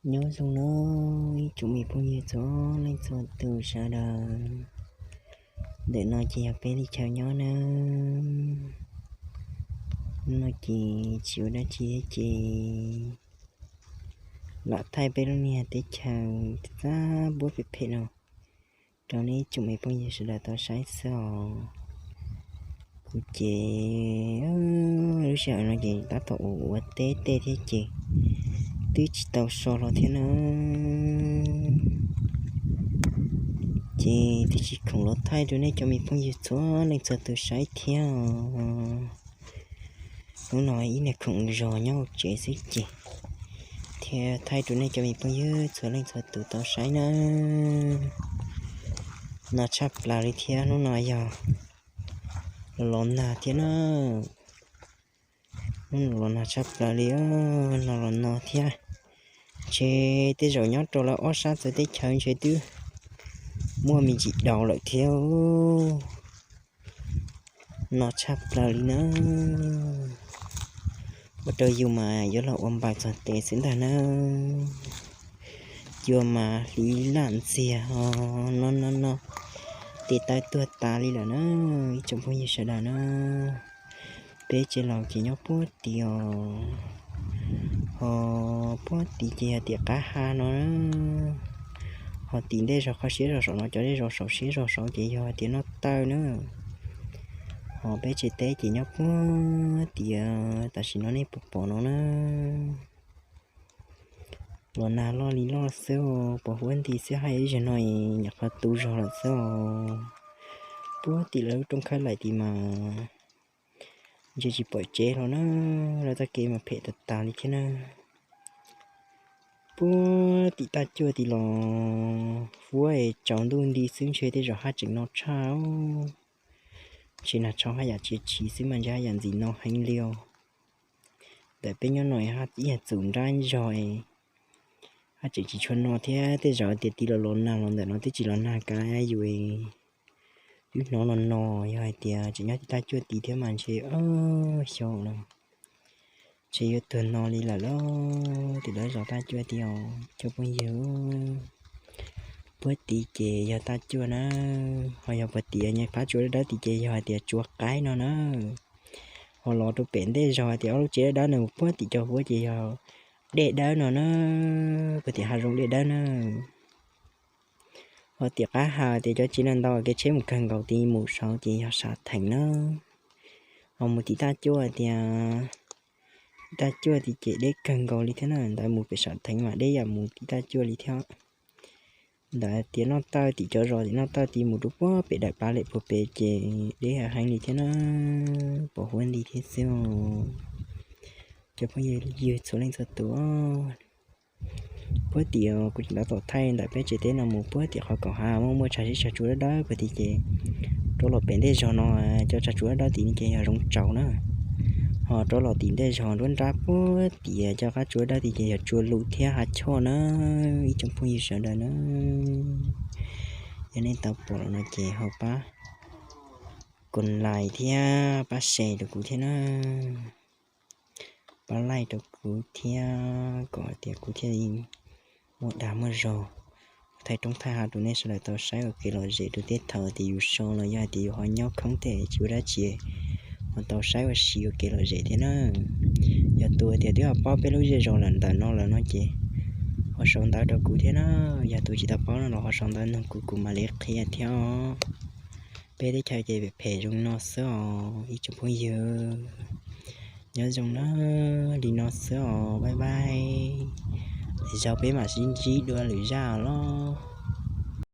Nyob zoo nawb ib tsoom me phooj ywg txhua leej txhua tus sawv daws. Ntawm no ces yog peb li chaw nyob nawb. Hnub no ces tsis ua dab tsi thiab ces lam thaij peb lub niag teb chaws txaj puab phem phem no rau nej ib tsoom me phooj ywg sawv daws tau saib xwb os. Kuv ces lub sij hawm no ces tab tom ua ua teb tej thiab ces twb tsis tau so los thiab na. Ces twb tsis khoom los thaij rau nej cov me phooj ywg txhua leej txhua tus saib thiab os. Hnub no ib niag khoom zog nyob hauv tsev xwb ces thiaj thaij rau nej cov me phooj ywg txhua leej txhua tus tau saib na. No tshaj plaws li thiab hnub no yog los los nag thiab na. Hnub no los nag tshaj plaws li, no los no thiab. Ntshe tej zaum nyob rau lawv ob sab txawv teb chaws ntshe twb muaj me ntsis daus lawm thiab. No tshaj plaws li na. Ua rau yus mas yuav los ua npaws txog tes xwb ntag na. Cua mas hliv laj ntxiag ho no no no tes taw tuag tas li lawm na. Ib tsoom phooj ywg sawv daws na, peb tsev laus ces nyob puag tim os. Ho puag tim ces yog tim qab ha no na. Ho tim ntej zog qhov siab zog saud no, cov zej zog saud siab zog saud ces yog hais tias Noj Tawj na. Ho peb tsev teb ces nyob puag tim tam sim no nej puas pom no na. Los nag loj li loj xwb, pos huab nti xwb, haj yam ib zaug no nyuam qhuav tu zog lawm xwb os. Puag tim lawv lub rooj khawb laim tid mas ntshe tsis pom tsev hlo na, lawv txoj kev mas phem tas tas li thiab na. Puag tim Taj Cuaj tid los huab es tsaus ntuj nti xwb ntshe tej zaum haj tseem no tshaj. Ntshe nag tshau haj yam tsis tshis xwb mas ntshe haj yam ntxim no heev li os. Ntawm peb nyob no ib yam txum nrab zog es haj tseem tsis tshua no thiab, tej zaum tias tiv los los nag los ntawm no twb tsis los nag kav yus es twb hnov no no. Yog hais tias tseem nyob tim Taj Cuaj tid thiab mas ntshe xyov no ntshe yuav tuag no li lawm lauj. Tim lawv zos Taj Cuaj tid os cov phooj ywg. Puag tid ces yog Taj Cuaj na, ho yog puag tim qab tsua dawb dawb tid ces yog hais tias tsua qaib no na. Ho los rau pem ntej zog hais tias ob lub tsev dawb dawb no puag tim cov huab ces yog dej dawb no na, puag tim hav zoov dej dawb na. Ho tim qab ha tias cov tsev no ntau kev tsheb mus kawg nkaus tid mus saud ces yog Sam Theem na. Ho mus tim Taj Cuaj tias, Taj Cuaj tid ces deb kawg nkaus li thiab na, ntawd mus pem Sam Theem mas deb yam mus tim Taj Cuaj li thiab. Ntawd tias Noj Tawj tim cov zos tim Noj Tawj tid mus rau puag pem daim pav lem puag pem ces deb heev li thiab na, pos huab nti thiab xwb. Cov phooj ywg txhua leej txhua tus, puag tim kuv tseem tab tom thaij ntawm peb tsev teb no mus puag tim qhov kaum hav muaj muaj tshav sib tshav tsua dawb dawb puag tid ces rov los pem ntej zog no, cov tshav tsua dawb dawb tid ces yog zoov tsaus na. Ho rov los tim ntej zog nruab nrab puag tim cov qab tsua dawb tid ces yog tsua lus thiab hav choj na. Ib tsoom phooj ywg sawv daws na, yog nej tau pom los no ces ho pab kom like thiab pab share rau kuv thiab na, pab like rau kuv thiab kom hais tias kuv thiaj li muaj dag muaj zog thaij roob thaij hav rau nej sawv daws tau saib ua kev lom zem rau tej thaum tias yus so los yog hais tias yus ho nyob khoob tej tsis ua dab tsi ho tau saib ua si ua kev lom zem thiab na. Yog tus tias twb ho paub peb lub zej zos lawm ntawm no lawm no ces ho sau ntawv rau kuv thiab na. Yog tus tsis tau paub no los ho sau ntawv nug kuv, kuv mam li qhia thiab os. Peb teb chaws ces phem phem zoo no xwb os ib tsoom phooj ywg. Nyob zoo na, li no xwb os, bye bye. Lwm zaus peb mam sib ntsib dua lwm zaj los.